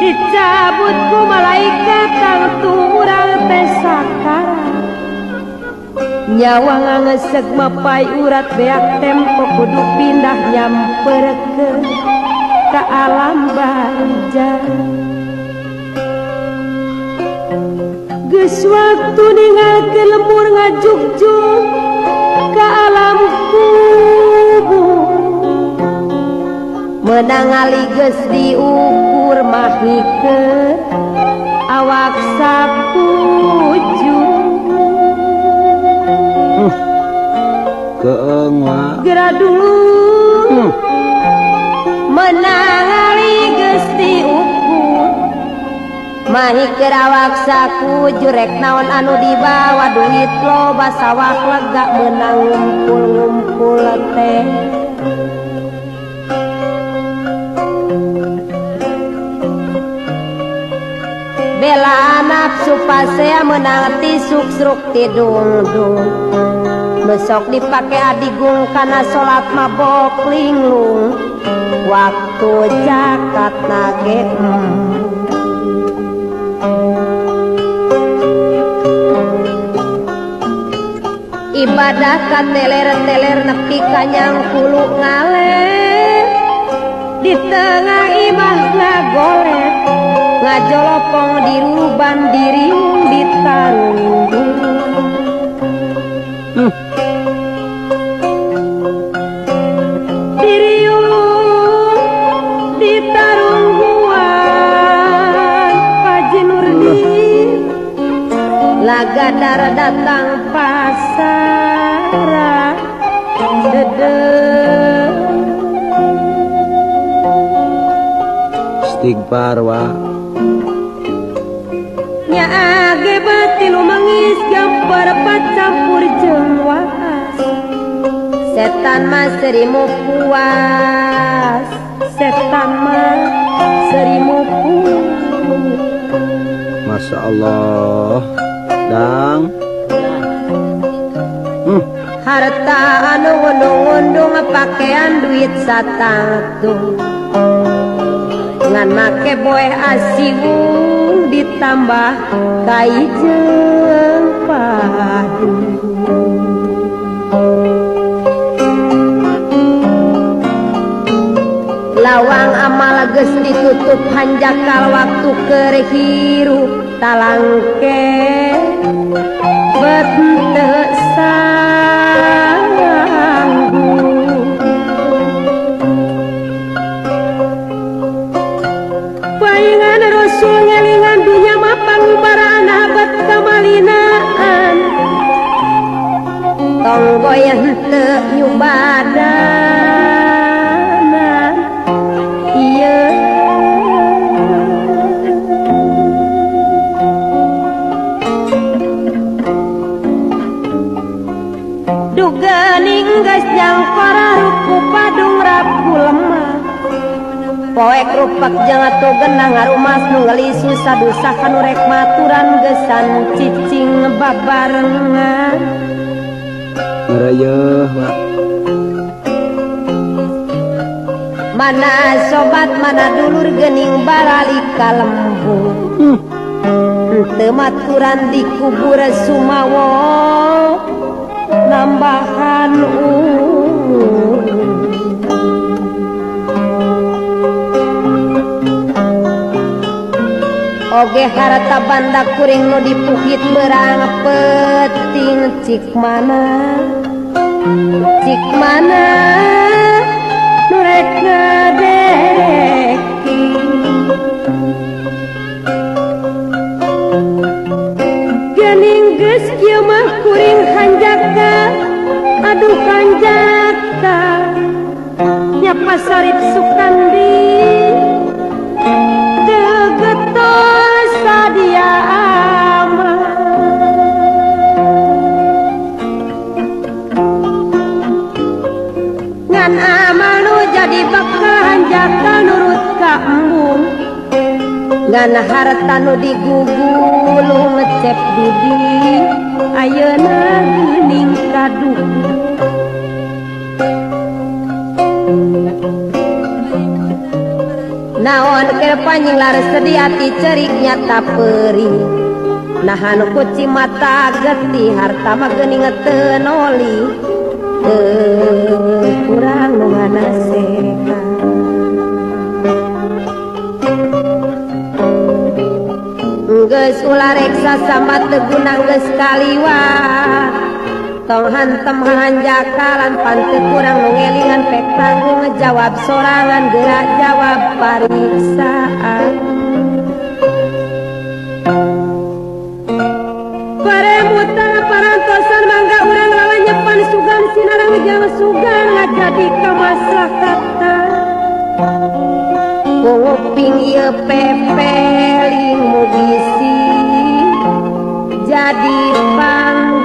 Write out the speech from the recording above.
Dicabut ku malaikat tangtu urang teh sakarat. Nyawa ngangeseg mapai urat beak tempo kudu pindah nyamperkeun ka alam barzah. Geus waktu ninggalkeun lembur ngajugjug ka alam kubur. Meunang ali geus diukur mah hikeun awak sakujur. Keeng wa Geura dulu menang ali geus diukur mahi keur awak sakujur rek naon anu dibawa duit loba sawah lega meunang ngumpul-ngumpul teh. Bela nafsu pasea menang tisuk sruk tidungdung. Besok dipake adigung kana salat mabok linglung. Waktu zakat nage ibadah kateler-teler nepi ka nyangkulu ngaler. Di tengah imah ngagoler ngajolopong diruban diriung ditarunggung. Diriung ditarungguan Haji Nurdin lagadar datang pasara dedeh. Istighfar wa nya age batilu mangis gambar campur jeung waas. Setan mah serimu puas, setan mah serimu puas. Masya Allah dang. Harta anu ngundung-ngundung pakaian duit satangtung ngan make boeh asiwung ditambah kai jeung padu. Lawang amal geus ditutup hanjakal waktu keur hirup talangke bet teu sanggup. Paingan Rasul ngelingan dunya mah pangubaraan abad kamalinaan. Tong goyah teu nyubadanan ieu. Duga geus nyangkora ruku padung rapu lemah. Poek rupak jeung atuh genah ngarumas nu ngeulis susah dusa kanu rek maturan gesan cicing babarengan. Ngarayeuh wa. Mana sobat mana dulur geuning baralik ka lembur. Teu maturan dikubur sumawo nambahan umur. Oge harta banda kuring nu dipuhit berang peting cik mana nu rek ngadereki. Geuning geus kieu mah kuring hanjaka aduh hanjaka nya pasarip Sukandi gegetor sadia aman. Ngan amal nu jadi bekal hanjaka nurut ka embung. Ngan harta nu digugulung ngecep dudi ayeuna geuning kaduh. Naon keur panjing lares sedih ati cerik nyata perih. Nahan kuci mata getih harta mah geuning teu noli. Teu kurang nu nganasehat. Geus ulah reksa sambat teu guna geus kaliwat. Tong hantem hanjakalan pan teu kurang nu ngelingan pek tanggung jawab sorangan geura jawab pariksaan. Paremutan parantosan mangga urang lalanyepan sugan sinarang jang sugan ngajadi kamaslahatan. Kuping ieu pepeling mugi sih jadi pang